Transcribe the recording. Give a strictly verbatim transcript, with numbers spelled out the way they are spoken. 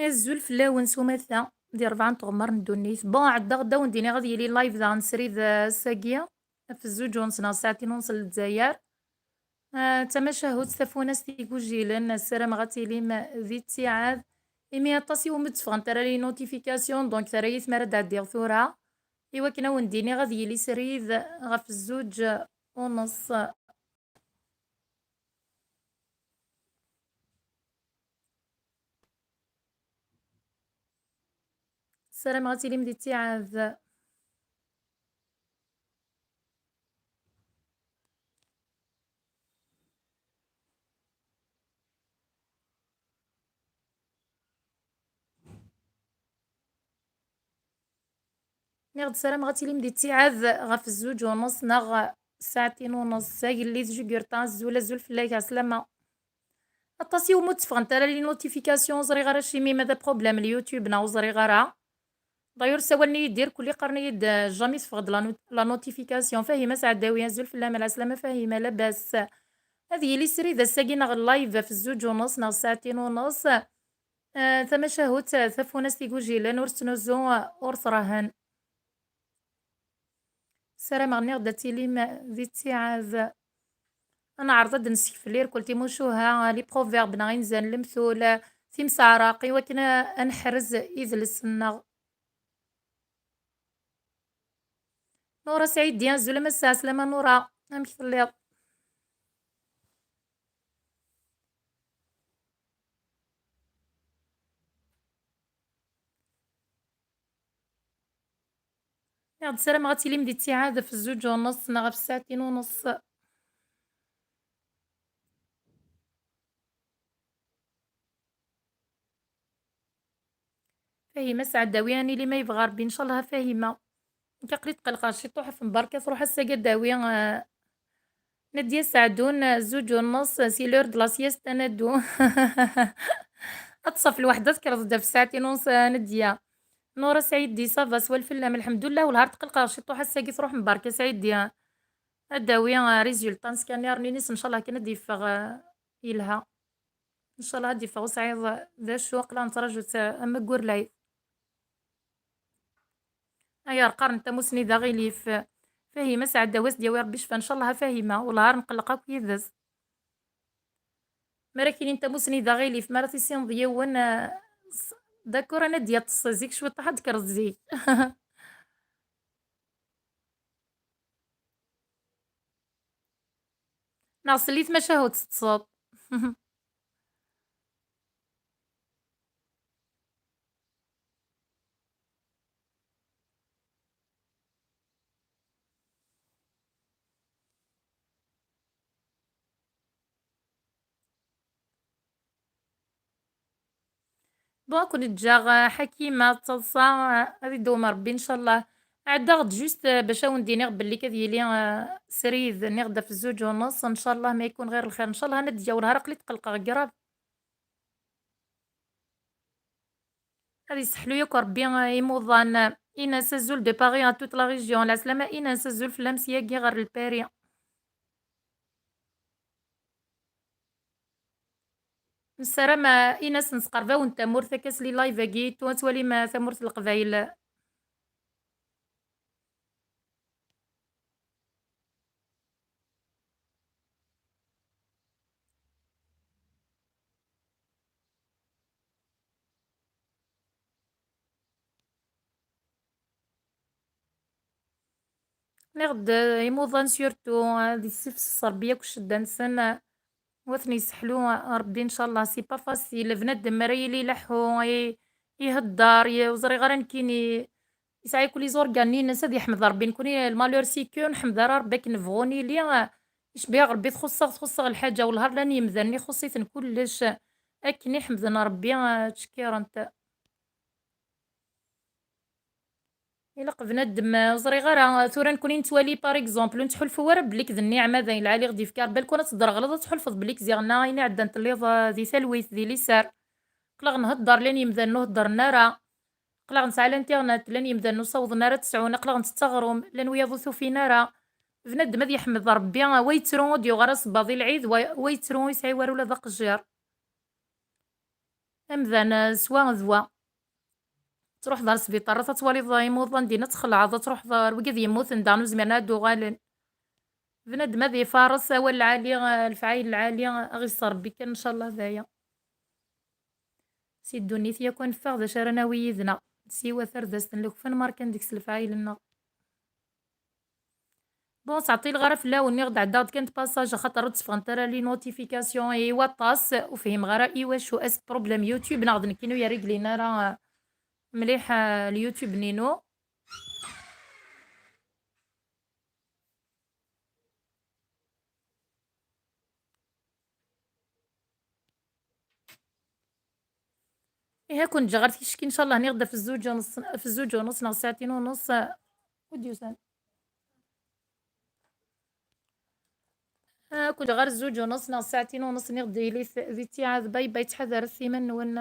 Azul fell-awen s umata, di rebɛa n tɣemmar n ddunit. Bon, ɛeddaɣ-d ad wen-d-iniɣ ad yili live daɣen srid, eh, ass-agi, ɣef zzuǧ u nneṣ neɣ ssaɛtin u nneṣ n Lezzayer. Eh, d tamacahut tafunast igujilen, ssarameɣ ad tilim di ttiɛad. Imi aṭas iwumi d-tteffɣent ara les notifications, donc terra-yi tmara ad d-ɛeddiɣ tura, i wakken ad wen-d-iniɣ ad yili srid ɣef zzuǧ u nneṣ. Ssarameɣ ad tilim di ttiɛad. Nniɣ-d ssarameɣ ad tilim di ttiɛad ɣef zzuǧ u nneṣ neɣ ssaɛtin u nneṣ. Agellid Jugurta, azul, azul fell-ak, ɛeslama. Aṭas iwumi ur d-tteffɣent ara les notifications, ur ẓriɣ ara acimi, ma d aproblème n YouTube neɣ ur ẓriɣ ara. D'ailleurs, ssawalen-iyi-d irkelli, qqaren-iyi-d, euh, jamais teffeɣ-d la not-, la notification. Fahima Sɛeddawi, azul fell-am, ɛeslama Fahima, labas. Ad yili srid ass-agi neɣ live ɣef zzuǧ u nneṣ neɣ ssaɛtin u nneṣ. Eh, tamacahut, eh, tafunast igujilen, ur tettnuzu, eh, ur trahen. Ssarameɣ nniɣ-d ad tilim, eh, di ttiɛad. Ad neɛreḍ ad d-nessekfel irkel timucuha, eh, les proverbes neɣ inzan n lemtul, eh, timseɛraq, i wakken, eh, ad neḥrez idles-nneɣ. Nura Sɛidi, azul a Massa, ɛeslama Nura, amek telliḍ? Nniɣ-d ssarameɣ ad tilim di ttiɛad ɣef zzuǧ u nneṣ neɣ ɣef ssaɛtin u nneṣ. Fahima Sɛeddawi, ad nili ma yebɣa Rebbi, ncallah a Fahima. Nekk aql-i tqelqeɣ ciṭuḥ ɣef Mbarka, tṛuḥ ass-agi ad d-tawi, eh, Nadia Saɛdun, eh, zzuǧ u nneṣ, c'est l'heure de la sieste, ad neddu. Ad tṣaf lweḥda, tekkreḍ-d ɣef ssaɛtin u nneṣ, eh, Nadia. Nura Saɛidi, ça va, swal fell-am, lḥemdullah, wellah ar tqelqeɣ ciṭuḥ ass-agi, tṛuḥ Mbarka Saɛidi, eh, ad d-tawi, eh, résultat n scanner-nni-ines, ncallah kan ad d-yeffeɣ, eh, yelha. Ncallah ad d-iffeɣ ur sɛiḍ d acu, aql-aɣ nettraǧu-tt am waggur lɛid. Ayer qqaren tamusni d aɣilif. Fahima Sɛeddawi, ad s-d-yawi Rebbi ccfa, ncallah a Fahima, wellah ar nqelleq akk yid-s. Mi ara k-inin tamusni d aɣilif, mi ara tissineḍ yiwen, eh, s-, d'accord, ad d-yaṭṭes zik cwiṭ, ad d-tekkreḍ zik. Neɣ sel i tmacahut teṭṭseḍ. Bon, ad ken-ǧǧeɣ, eh, Ḥakima d taḍsa, eh, ad idewwem Rebbi, ncallah. Ɛeddaɣ-d juste, eh, bac ad wen-d-iniɣ belli ad yili, eh, srid, nniɣ-d ɣef zzuǧ u nneṣ, ncallah ma yekun ɣir lxir, ncallah ad d-yawi lhar, aql-i tqelqeɣ grave. Ad yesseḥlu yakk Rebbi, eh, imuḍan, eh, Ines, azul de Paris à toute la région. Lɛeslama Ines, azul fell-am syagi ɣer Lpari. Nessaram, eh, Ines, nesqerb-awen tamurt akka s li live-agi, tu ad twalim, eh, tamurt n Leqbayel. Nniɣ-d, eh, imuḍan surtout, eh, ad yessifses Rebbi akk ccedda-nsen, eh, u ad ten-yesseḥlu, eh, Rebbi, ncallah. C'est pas facile. Bnadem ara yili ileḥḥu, i-, ihedder, i-, ur ẓriɣ ara nekkini, yesɛa yakk les organes-ines, ad yeḥmed Rebbi. Nekkni, le malheur, c'est que ur nḥemmed ara Rebbi akken nebɣu nili, eh, icebbiḥ Rebbi, txuṣṣ-aɣ, txuṣṣ-aɣ lḥaǧa, wellah ar la nnemden, ixuṣṣ-iten kullec, eh, akken i ḥemden Rebbi, eh, ttcekkirent. Ilaq bnadem, ur ẓriɣ ara, tura nekkni nettwali, par exemple, ur nettḥulfu ara belli d nniɛma d ayen lɛali i ɣ-d-yefka Rebbi, lukan ad tderɣleḍ ad tḥulfeḍ belli ziɣenna ayen iɛeddan telliḍ, eh, di talwit, di liser. Aql-aɣ nhedder, llan yemdanen ur heddren ara. Aql-aɣ nesɛa l'internet, llan yemdanen ur ssawḍen ara ad t-sɛun. Aql-aɣ ntett aɣrum, llan wiyaḍ ur t-ufin ara. Bnadem ad yeḥmed Rebbi, wa yettru ur d-yuɣ ara sebbaḍ i lɛid, wa, wa yettru ur yesɛi wara ula d aqejjir. Amdan, eh, s wa d wa. Truḥeḍ ɣer sbiṭar, ad twaliḍ imuḍan din, ad txelɛeḍ, ad truḥeḍ ɣer wigad yemmuten daɣen ur zmiren ad d-uɣalen. Bnadem ad ifares awal lɛali, eh, lefɛayel lɛali, eh, ad ɣ-iṣṣer Rebbi kan, ncallah d aya. Si ddunit yakk ad neffeɣ d acu ara nawi yid-neɣ. Siwa tardast n lekfen, markan deg-s lefɛayel-nneɣ. Bon, ur ttɛeṭṭileɣ ara fell-awen, nniɣ-d ɛeddaɣ-d kan de passage, axaṭer ur d-tteffɣent ara les notifications i waṭas, ur fhimeɣ ara iwacu. Est-ce que problème YouTube neɣ d nekkini ur yerriglin ara, eh, mliḥ, eh, le YouTube-nni-inu. Ihi, ad ken-ǧǧeɣ ɣer ticki, ncallah, nniɣ-d ɣef zzuǧ u nus, ɣef zzuǧ u nus neɣ ssaɛtin u nus, eh, ur d-yusan. Ad ken-ǧǧeɣ ɣer zzuǧ u nus neɣ ssaɛtin u nus, nniɣ-d ilit di ttiɛad. Bye bye, ttḥadaret iman-nwen.